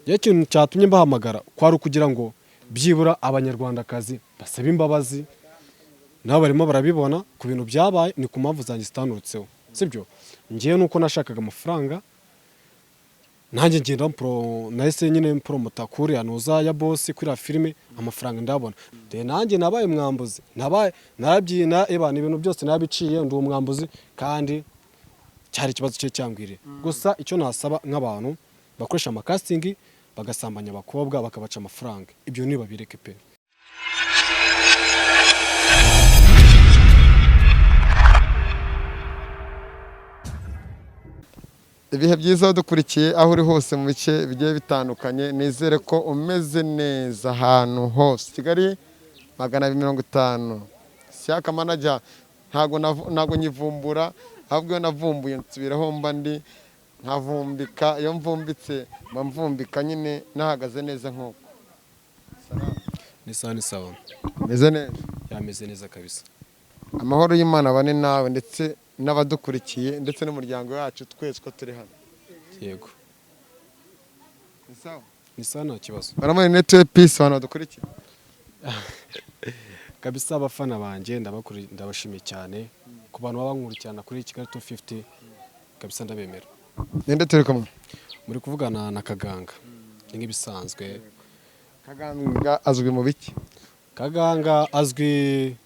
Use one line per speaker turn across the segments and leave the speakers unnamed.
Iyo ikintu cyatumye mbahamagara kwari ukugira ngo byibura Abanyarwandakazi basabe imbabazi, nabo barimo barabibona ku bintu byabaye, ni ku mpamvu zanjye zitanturutseho, sibyo? Ngewe nuko nashakaga amafaranga, nanjye ngenda pro, nahise nyine mpromota kuri anuza ya boss kuri filime, amafaranga ndabona. De nanjye nabaye mwambuzi, nabaye narabyina, ebana ibintu byose nabiciye, ndi umwambuzi, kandi cyari ikibazo cye cyangwiriye. Gusa icyo nasaba nk'abantu bakoresha amacasting bagasambanya abakobwa bakabaca amafaranga, ibyo ntibabireke pe.
Ibihe byiza dukurikiye aho uri hose mu bice bigiye bitandukanye, nizere ko umeze neza ahantu hose. Kigali 250 Siyaka manager, ntago nyivumbura, ahubwo iyo navumbuye nsubiraho mba ndi nkavumbika. Iyo mvumbitse mba mvumbika nyine nahagaze neza nk'uko.
Ni sawa, ni sawa.
Meze neza.
Yameze neza kabisa.
Amahoro y'Imana bane nawe ndetse n'abadukurikiye ndetse n'umuryango wacu twese ko turi hano.
Yego.
Ni sawa.
Ni sawa, nta kibazo.
Baramuri network peace abantu badukurikiye.
Kabisa abafana banjye ndabashimiye cyane, ku bantu baba bankurikirana kuri Kigali 250, kabisa ndabemera.
Ninde turi kumwe?
Muri kuvugana na Kaganga, ni nk'ibisanzwe.
Kaganga azwi mu biki?
Kaganga azwi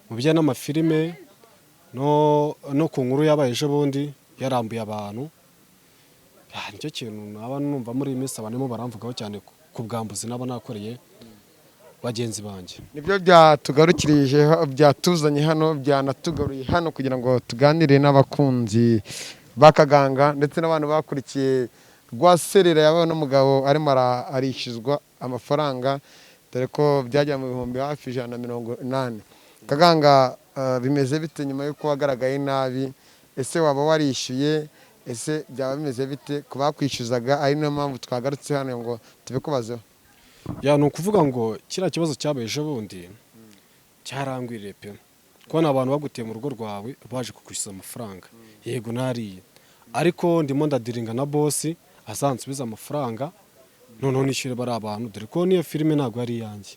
mu bijyanye n'amafilime no ku nkuru yabaye ejo bundi yarambuye abantu. Nicyo kintu naba numva muri iyi minsi abantu barimo baramvugaho cyane ku bwambuzi naba nakoreye bagenzi banjye.
Nibyo byatugarukirije, byatuzanye hano, byanatugaruye hano kugira ngo tuganire n'abakunzi ba Kaganga ndetse n'abantu bakurikiye rwa serera yabaye n'umugabo arimo arishyuzwa amafaranga, dore ko byajya mu bihumbi hafi 180. Kaganga, bimeze bite nyuma y'uko wagaragaye nabi? Ese waba warishyuye? Ese byaba bimeze bite ku bakwishyuzaga? Ari niyo mpamvu twagarutse hano ngo tubikubazeho.
Ya, ni ukuvuga ngo kiriya kibazo cyabaye ejo bundi cyarangwiriye pe. Kubona abantu baguteye mu rugo rwawe baje kukwishyuza amafaranga, yego nariye, ariko ndimo ndadiringa na bosi azansubiza amafaranga, noneho nishyure bari abantu, dore ko niyo filime ntabwo ari iyanjye.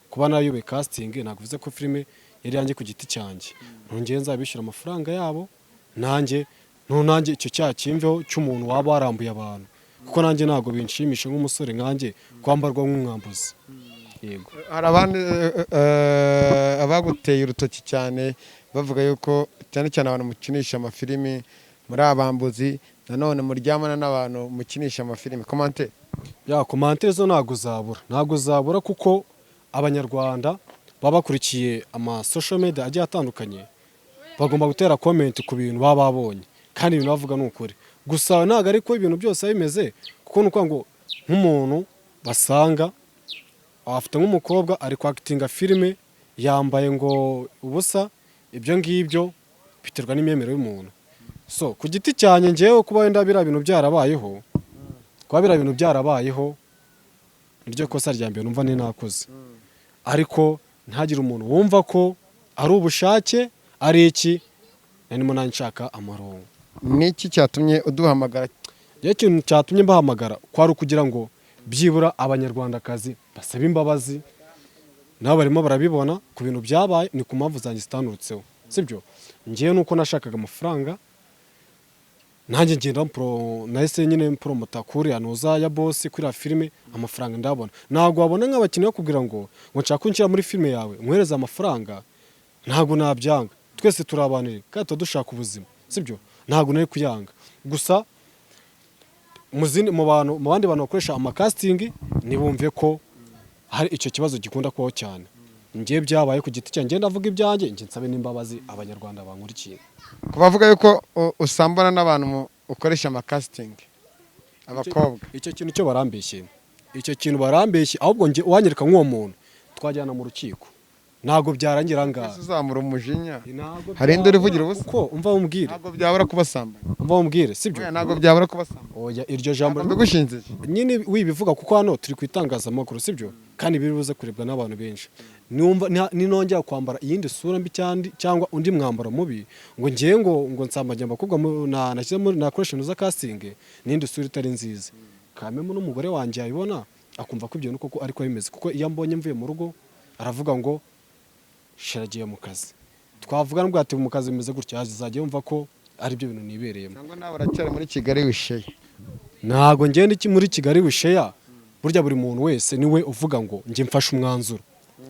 Kuba nayoboye casting ntabwo bivuze ko filime yari iyanjye ku giti cyanjye. Nongeye nzabishyura amafaranga yabo, nanjye nanjye icyo cyaha kimveho cy'umuntu waba warambuye abantu, kuko nanjye ntabwo binshimisha nk'umusore nkanjye kwambarwa nk'umwambuzi. Yego.
Hari abandi abaguteye urutoki cyane bavuga yuko cyane cyane abantu mukinisha amafilimi muri abambuzi, nanone muryamana n'abantu mukinisha amafilimi. Komante?
Ya, commentaire zo ntabwo zabura, ntabwo zabura, kuko Abanyarwanda baba bakurikiye ama social media agiye atandukanye, bagomba gutera comment ku bintu baba babonye, kandi ibintu bavuga ni ukuri. Gusa ntabwo ariko ibintu byose biba bimeze, kuko ni ukuvuga ngo nk'umuntu basanga afite nk'umukobwa ari kwakitinga filime yambaye ngo ubusa, ibyo ngibyo biterwa n'imyemerere y'umuntu. So ku giti cyanjye ngewe, kuba wenda biriya bintu byarabayeho, kuba biriya bintu byarabayeho niryo kosa rya mbere numva ni nakoze, ariko ntagire umuntu wumva ko ari ubushake, ari iki, narimo nanjye nshaka amaronko.
Niki cyatumye uduhamagara?
Iyo ikintu cyatumye mbahamagara kwari ukugira ngo byibura Abanyarwandakazi basabe imbabazi, nabo barimo barabibona ku bintu byabaye, ni ku mpamvu zanjye zitanturutseho, sibyo? Ngewe nuko nashakaga amafaranga, nanjye ngenda pro, nahise nyine mpromota kuri anuza ya boss kuri filime, amafaranga ndabona. Ntabwo wabona nk'abakinnyi bakubwira ngo nshaka kunshyira muri filime yawe nkohereze amafaranga, ntabwo nabyanga. Twese turi abantu kandi tuba dushaka ubuzima, sibyo? Ntabwo nari kuyanga. Gusa mu zindi, mu bantu, mu bandi bantu bakoresha amacasting, ntibumve ko hari icyo kibazo gikunda kubaho cyane. Ngiye byabaye ku giti cyanjye, ndavuga ibyanjye, njye nsabe n'imbabazi Abanyarwanda bankurikiye.
Ku bavuga yuko usambana n'abantu ukoresha amacasting abakobwa?
Icyo kintu cyo barambeshye, icyo kintu barambeshye. Ahubwo njye uwanyereka nk'uwo muntu twajyana mu rukiko, ntabwo byarangira ngaha.
Ese uzamura umujinya?
Ntabwo
Hari indi urivugira ubusa?
Kuko umva umbwire.
Ntabwo byabura kubasambanya.
Umva umbwire, sibyo?
Oya, ntabwo byabura kubasambanya.
Oya, iryo jambo
Ntabwo mbigushinzije.
nyine wibivuga, kuko hano turi ku itangazamakuru, sibyo? Kandi biri buze kurebwa n'abantu benshi. Numva ninongera kwambara iyindi sura mbi cyangwa undi mwambaro mubi, ngo ngiye ngo nsambanye abakobwa nashyize muri nakoresha za casting, n'indi sura itari nziza. Kamemo n'umugore wanjye yabibona akumva ko ibyo bintu koko ariko bimeze, kuko iyo ambonye mvuye mu rugo aravuga ngo shiragiye mu kazi, twavuga nubwo ati mu kazi bimeze gutya, azajya yumva ko ari byo bintu nibereyemo.
Cyangwa nawe uracyari muri Kigali wisheye?
Ntabwo ngenda iki muri Kigali wisheya. Burya buri muntu wese niwe uvuga ngo njye mfashe umwanzuro,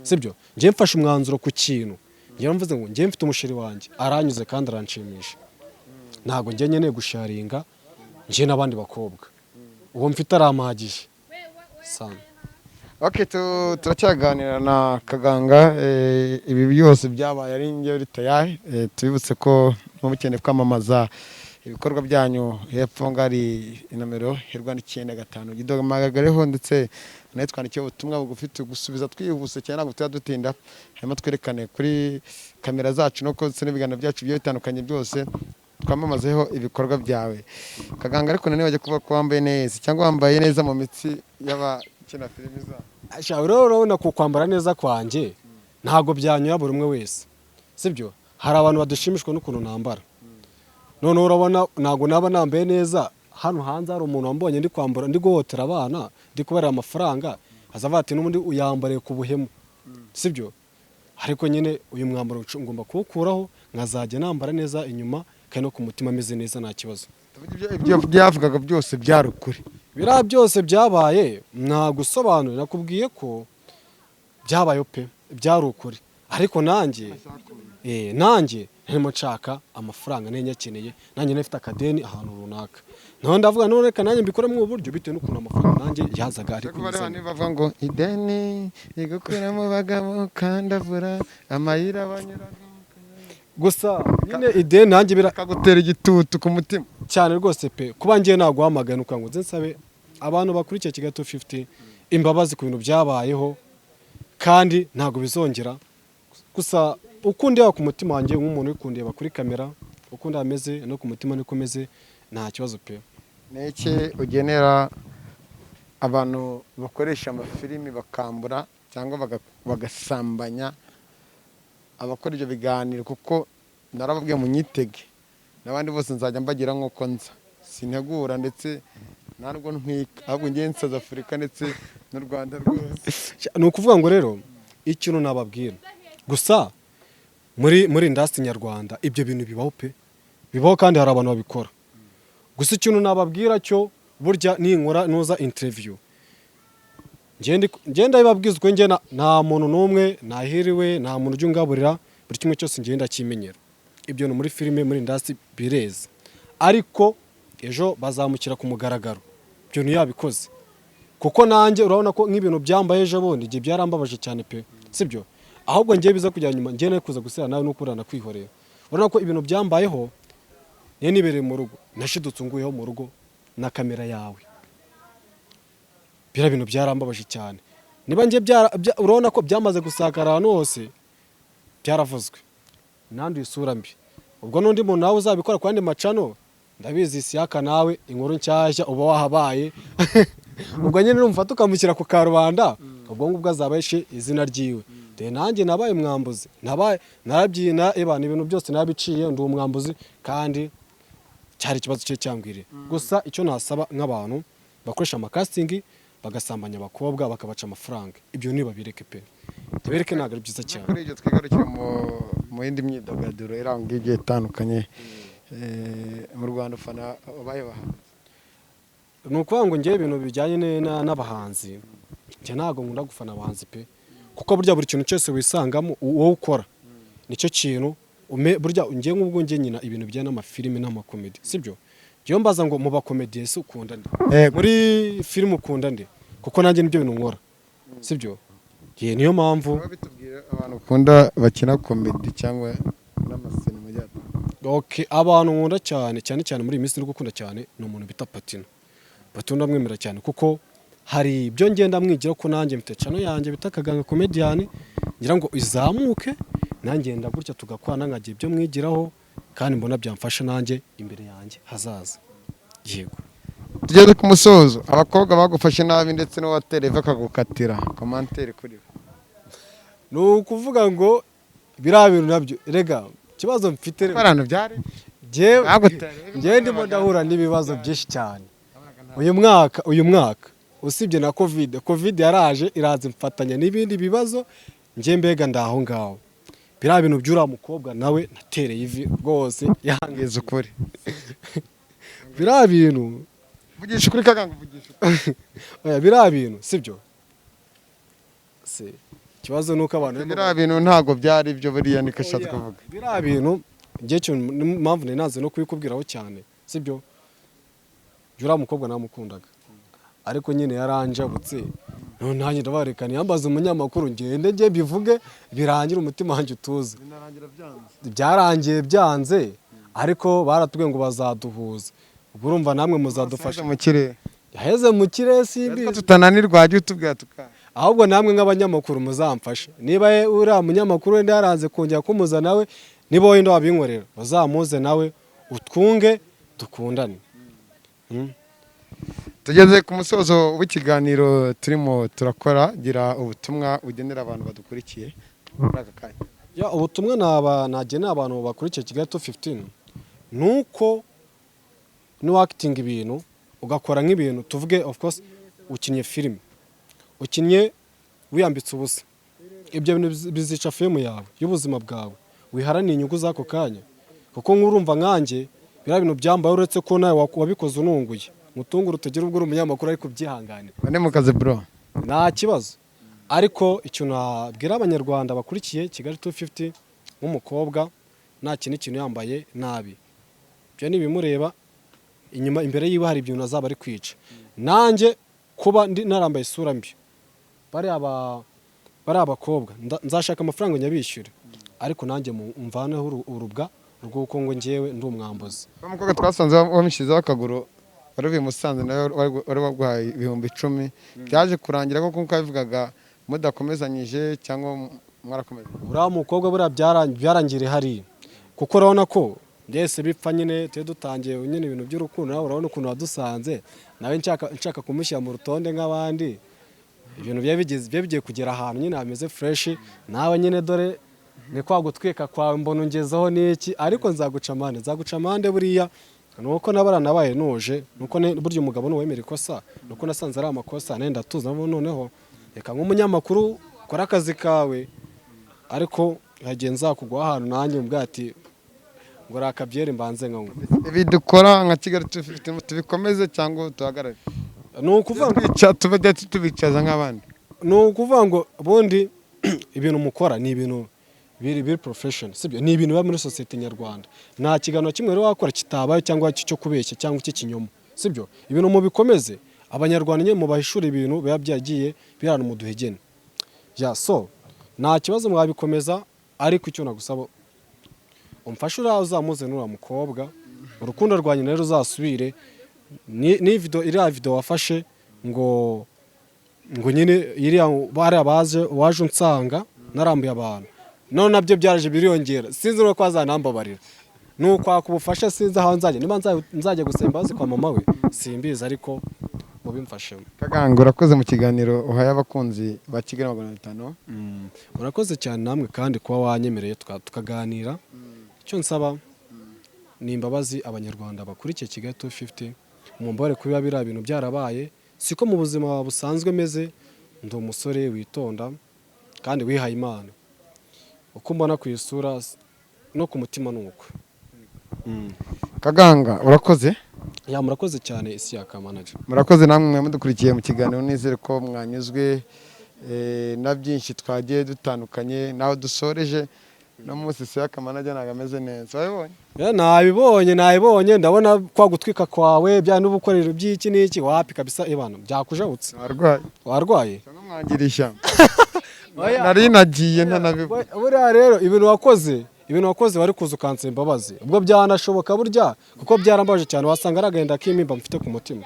sibyo? Njye mfashe umwanzuro ku kintu, njye mvuze ngo njye mfite umusheri wanjye, aranyuze kandi aranshimisha, ntabwo njye nkeneye gusharinga njye n'abandi bakobwa, uwo mfite arampagije sana.
Okay, turacyaganira na Kaganga. Ibi byose byabaye ari njye uri tayari. Tubibutse ko muba mukeneye kwamamaza ibikorwa byanyu, hepfo ngari inomero hirwa n'icyenda gatanu gidomagareho, ndetse nawe twandikiye ubutumwa bugufi tugusubiza twihuse cyane, ntabwo tuba dutinda. Hanyuma twerekane kuri kamera zacu no ndetse n'ibiganiro byacu bigiye bitandukanye byose twamamazeho ibikorwa byawe, Kaganga. Ariko nanone bajya kuvuga ko wambaye neza, cyangwa wambaye neza mu mitsi y'abakina filimi zabo.
Sha, rero urabona ku kwambara neza kwanjye ntabwo byanyura buri umwe wese, sibyo? Hari abantu badashimishwa n'ukuntu nambara. Noneho urabona ntabwo naba nambaye neza hano hanze hari umuntu wambonye ndi kwambara, ndi guhotera abana, ndi kubarira amafaranga, azavuga ati n'ubundi uyambariye ku buhemu, sibyo? Ariko nyine uyu mwambaro ngomba kuwukuraho, nkazajya nambara neza inyuma kandi no ku mutima ameze neza, nta kibazo.
Ibyo byavugaga byose byari ukuri?
Biriya byose byabaye nta gusobanurira, nakubwiye ko byabayeho pe, byari ukuri. Ariko nanjye ntarimo nshaka amafaranga, nari nyakeneye, nanjye nari mfite akadeni ahantu runaka. Naho ndavuga none reka nanjye mbikore mu buryo bitewe n'ukuntu amafaranga nanjye yazaga ari
Ariko bariya
kunzanira.
Bavuga ngo ideni rigukura mu bagabo kandavura amayira banyuramo.
Gusa nyine ideni nanjye bira
Akagutera igitutu ku mutima.
Cyane rwose pe. Kuba ngiye naguhamagara nukugira ngo nze nsabe abantu bakurikiye Kigali 250 imbabazi ku bintu byabayeho, kandi ntabwo bizongera. Gusa uko ndeba ku mutima wanjye nk'umuntu uri kundeba kuri kamera, uko ndameze no ku mutima niko meze, nta kibazo pe.
Ni iki ugenera abantu bakoresha amafilimi bakambura cyangwa bagasambanya abakora ibyo biganiro? Kuko narababwiye munyitege, n'abandi bose nzajya mbagira nk'uko nza sintegura, ndetse nta nubwo ntwika, ahubwo ngiye nsaza Afurika ndetse n'u Rwanda rwose.
Ni ukuvuga ngo rero ikintu nababwira gusa, muri industry nyarwanda ibyo bintu bibaho pe, bibaho kandi hari abantu babikora. Gusa ikintu nababwira cyo, burya ninkora nuza interview ngenda bibabwiza uko njye nta muntu n'umwe nahiriwe, nta muntu ujya ungaburira, buri kimwe cyose ngenda kimenyera. Ibyo ni muri filime, muri industry bireze, ariko ejo bazamukira ku mugaragaro ibyo ntiyabikoze. Kuko nanjye urabona ko nk'ibintu byambaye ejo bundi igihe byarambabaje cyane pe, sibyo? Ahubwo ngiye biza kujya nyuma, ngiye nawe kuza gusera nawe nukurana kwihorera. Urabona ko ibintu byambayeho niyo nibereye mu rugo, nashidutse unguyeho mu rugo na kamera yawe, biriya bintu byarambabaje cyane. Niba njye urabona ko byamaze gusakara ahantu hose, byaravuzwe, nanduye isura mbi. Ubwo n'undi muntu nawe uzabikora ku yandi macano, ndabizi isiyaka nawe inkuru nshyashya uba wahabaye, ubwo nyine numva tukamushyira ku karubanda, ubwo ngubwo azaba yishe izina ryiwe. Dore nanjye nabaye umwambuzi, nabaye narabyina ebana, ibintu byose nabiciye, ndi umwambuzi, kandi cyari ikibazo cye cyangwiriye. Gusa icyo nasaba nk'abantu bakoresha amacasting bagasambanya abakobwa bakabaca amafaranga, ibyo ntibabireke pe, ntibireke, ntabwo ari byiza cyane.
Kuri ibyo twigarukire mu yindi myidagaduro irangwa igiye itandukanye mu Rwanda. Ufana abahe bahanzi?
Ni ukuvuga ngo ngewe ibintu bijyanye n'abahanzi, njye ntabwo nkunda gufana abahanzi pe, kuko burya buri kintu cyose wisangamo wowe ukora nicyo kintu burya ngewe nk'ubwo njye nyina ibintu bijyanye n'amafilimi n'amacomedy, sibyo? Njyewe mbaza ngo mu bacomedy ese ukunda nde?
Yego.
Muri filime ukunda nde? Kuko nanjye nibyo bintu nkora, sibyo? Ye, niyo mpamvu.
Baba bitubwira abantu ukunda bakina comedy cyangwa n'amasinema agiye atandukanye.
Okay, abantu nkunda cyane cyane cyane muri iyi minsi uri gukunda cyane ni umuntu bita Patino. Patino ndamwemera cyane kuko hari ibyo ngenda mwigira, ko nanjye mfite channel yanjye bita Kaganga Comedian, ngira ngo izamuke, nanjye ngenda gutya tugakwana, nkagira ibyo mwigiraho kandi mbona byamfasha nanjye imbere yanjye hazaza. Yego.
Tugeze ku musozo. Abakobwa bagufashe nabi ndetse n'uwatereva akagukatira, commentaire kuri bo?
Ni ukuvuga ngo biriya bintu nabyo rega ikibazo mfite
Abantu byari
njyewe
Bagutereye.
Njyewe ndimo ndahura n'ibibazo byinshi cyane. Uyu mwaka usibye na Covid yaraje iraza imfatanya n'ibindi bibazo. Njye mbega ndaho ngaho, biriya bintu by'uriya mukobwa nawe natereye ivi rwose yange.
Ngize ukuri.
Biriya bintu.
Vugisha ukuri, Kaganga, vugisha ukuri.
Oya, biriya bintu sibyo se? Ikibazo ni uko abantu
Biriya bintu ntabwo byari byo, buriya niko ashatse
Oya,
kuvuga.
Biriya bintu njye cyo mpamvu nari naze no kubikubwiraho cyane, sibyo? Uriya mukobwa namukundaga, ariko nyine yaranjabutse. None nanjye ndabarekana, yambaza umunyamakuru, ngende njye mbivuge birangire, umutima wanjye utuze. Byarangiye byanze, ariko baratubwiye ngo bazaduhuza. Ubwo urumva namwe muzadufasha.
Mu kirere.
Yaheze mu kirere, simbizi.
Ariko tutananirwa, wajya utubwira tuka
Ahubwo namwe nk'abanyamakuru muzamfashe. Niba uriya munyamakuru wenda yaranze kongera kumuza nawe, niba wenda wabinkorera, uzamuze nawe utwunge dukundane.
Tugeze ku musozo w'ikiganiro turimo turakora. Gira ubutumwa ugenera abantu badukurikiye muri aka kanya.
Ya, ubutumwa naba nagenera abantu bakurikiye Kigali 215 ni uko niwakitinga ibintu, ugakora nk'ibintu, tuvuge of course ukinnye filime, ukinnye wiyambitse ubusa, ibyo bintu bizica filime yawe y'ubuzima bwawe. Wiharaniye inyungu z'ako kanya, kuko nk'urumva nkanjye biriya bintu byambaye, uretse ko nawe wabikoze ununguye mutungure utagira ubwo uri umunyamakuru, ariko ubyihanganire.
Bane mu kazi, bro.
Nta kibazo. Ariko icyo nabwira Abanyarwanda bakurikiye Kigali 250, nk'umukobwa nta kintu ikintu yambaye nabi, ibyo ni ibimureba inyuma. Imbere yiwe hari ibintu azaba ari kwica. Nanjye kuba ndi narambaye isura mbi, bariya bakobwa nzashaka amafaranga nyabishyure, ariko nanjye mvaneho urubwa rw'uko ngo njyewe ndi umwambuzi.
Wa mukobwa twasanze wamushyizeho akaguru wari uvuye i Musanze, nawe wari waguhaye 10,000, byaje kurangira ko nk'uko yabivugaga mudakomezanyije cyangwa mwarakomeza?
Uriya mukobwa buriya byarangiriye hariya, kuko urabona ko byese bipfa nyine tujye dutangiye nyine ibintu by'urukundo. Nawe urabona ukuntu wadusanze, nawe nshaka kumushyira mu rutonde nk'abandi. Ibintu byari bigiye kugera ahantu nyine hameze fresh, nawe nyine dore ni kwa gutwika kwawe mbona ungezeho n'iki. Ariko nzaguca amande, nzaguca amande. Buriya ni uko nabaranabaye nuje, nuko burya umugabo nuwemera ikosa, nuko nasanze ari amakosa nenda tuza. Noneho reka nk'umunyamakuru ukora akazi kawe, ariko nkagiye nzakugwa ahantu nanjye mbwa ati ngo rakabyere mbanze nkanywa.
Ibi dukora nka Kigali 250 tubikomeze cyangwa tuhagarare?
Ni ukuvuga ngo
Twica tujya tubicaza nk'abandi.
Ni ukuvuga ngo ubundi ibintu mukora ni ibintu biri profession, sibyo? Ni ibintu biba muri sosiyete nyarwanda. Nta kiganiro kimwe rero wakora kitabaye cyangwa cyo kubeshya cyangwa cy'ikinyoma, sibyo? Ibintu mubikomeze, Abanyarwanda nyine mubahishura ibintu biba byagiye birana mu duhegene. Ya, so nta kibazo mwabikomeza, ariko icyo nagusaba, umfashe uriya uzamuze n'uriya mukobwa, urukundo rwanyu rero ruzasubire. Ni video, iriya video wafashe ngo nyine iriya bariya baje waje unsanga narambuye abantu, none nabyo byaraje biriyongera. Sinzi nuko azanambabarira, ni ukwaka ubufasha. Sinzi aho nzajya, niba nzajya gusaba imbabazi kwa mama we, simbizi, ariko mubimfashemo.
Kaganga, urakoze mu kiganiro uhaye abakunzi ba Kigali 500.
Murakoze cyane namwe kandi kuba wanyemereye tukaganira. Icyo nsaba ni imbabazi Abanyarwanda bakurikiye Kigali 250. Mumbabare kuba biriya bintu byarabaye. Siko mu buzima busanzwe meze, ndi umusore witonda kandi wihaye Imana. Uko mbona ku isura no ku mutima ni uko.
Kaganga, urakoze.
Ya, murakoze cyane, isi ya manager.
Murakoze namwe mwe mudukurikiye mu kiganiro. Nizere ko mwanyuzwe na byinshi twagiye dutandukanye naho dusoreje. No munsi Siyaka Manager ntabwo ameze neza, wabibonye?
Ya, nabibonye, nabibonye. Ndabona kwa gutwika kwawe bya n'ubukorero by'iki n'iki, wapi kabisa, ibana byakujabutse.
Warwaye.
Warwaye.
Cyangwa mwangira ishyamba?
Oya.
Nari nagiye ntanabivuga.
Buriya rero ibintu wakoze wari kuza ukansaba imbabazi, ubwo byanashoboka burya, kuko byarambaje cyane. Wasanga ari agahinda k'intimba mfite ku mutima.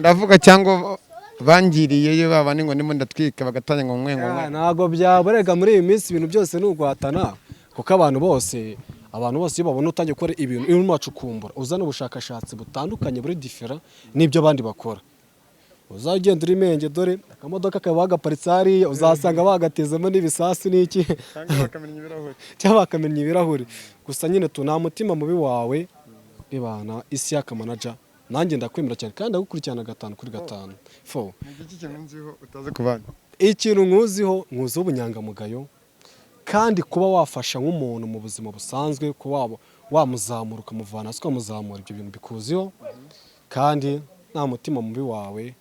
Ndavuga cyangwa bangiriyeyo baba ngo ndimo ndatwika, bagatanya ngo nkwe ngo nkwe.
Ntabwo byaborega. Muri iyi minsi ibintu byose ni uguhatana, kuko abantu bose iyo babona utangiye gukora ibintu, iyo urimo uracukumbura, uzana ubushakashatsi butandukanye buri différent n'ibyo abandi bakora, uzagenda uri menge. Dore akamodoka kaba bagaparitse hariya, uzasanga bagatezemo n'ibisasu n'iki.
Cyangwa bakamenya ibirahuri.
Cyangwa bakamenya ibirahuri. Gusa nyine tu nta mutima mubi wawe ibana isi y'akamanaja. Nanjye ndakwemera cyane kandi ndagukurikirana gatanu kuri gatanu fo.
Ni iki kintu nziho utazi ku bandi?
Ikintu nkuziho, nkuziho ubunyangamugayo, kandi kuba wafasha nk'umuntu mu buzima busanzwe, kuba waba wamuzamura, ukamuvana hasi ukamuzamura, ibyo bintu bikuziho, kandi nta mutima mubi wawe.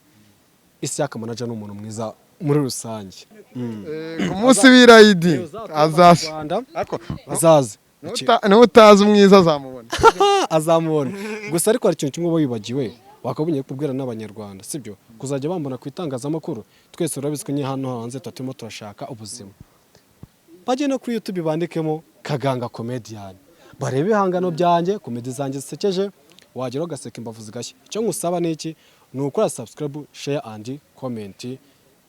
Isiyaka Manager ni umuntu mwiza muri rusange.
Ku munsi w'irayidi azaza.
Rwanda
Ariko
azaze.
N'utazi umwiza azamubona.
Azamubona gusa. Ariko hari ikintu kimwe uba wibagiwe wakabonye kubwira n'Abanyarwanda, sibyo? Kuzajya bambona ku itangazamakuru, twese urabizi ko nyine hano hanze tuba turimo turashaka ubuzima. Bajye no kuri YouTube bandikemo Kaganga Comedian, barebe ibihangano byanjye, comedy zanjye zisekeje, wagera ugaseka imbavu zigashya. Icyo nkusaba ni iki? Ni ukora subscribe, share and comment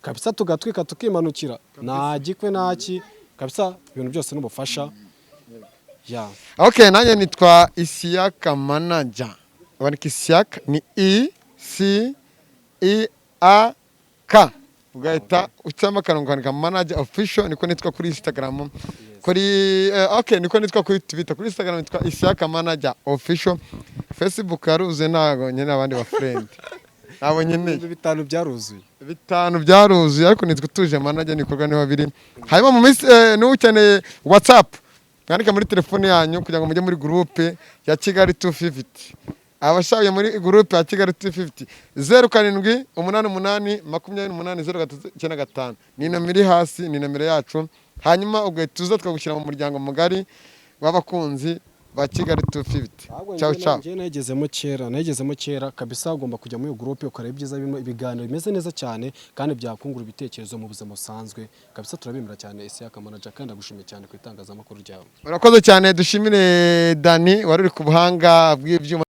kabisa, tugatwika tukimanukira, nta gikwe ntaki kabisa, ibintu byose n'ubufasha ya.
Okay, nanjye nitwa Isiyaka Manager. Wandika Isiyaka ni I C I A K, ugahita ucamo akarongo ukandika Manager Official. Niko nitwa kuri Instagram, kuri okay, niko nitwa kuri Twitter. Kuri Instagram nitwa Isiyaka Manager Official. Facebook yaruzuye, ntago nkeneye abandi ba friend, ntabwo nkeneye.
5000 byaruzuye.
5 byaruzuye, ariko nitwa Utuje Manager, nikorwa niho biri. Hanyuma mu minsi n'ukeneye WhatsApp, mwandike muri telefone yanyu kugira ngo mujye muri groupe ya Kigali 250. Abashabiye muri groupe ya Kigali 250, 0788280395 ni nomero iri hasi, ni nomero yacu. Hanyuma ugahita uza tukagushyira mu muryango mugari w'abakunzi ba Kigali 250. Ciao ciao.
Njye nayigezemo kera, nayigezemo kera kabisa. Ugomba kujya muri iyo groupe ukareba ibyiza birimo, ibiganiro bimeze neza cyane kandi byakungura ibitekerezo mu buzima busanzwe kabisa. Turabimira cyane Isiyaka Manager, kandi ndagushimiye cyane ku itangazamakuru ryawe.
Urakoze cyane. Dushimire Dani wari uri ku buhanga bw'ibyuma.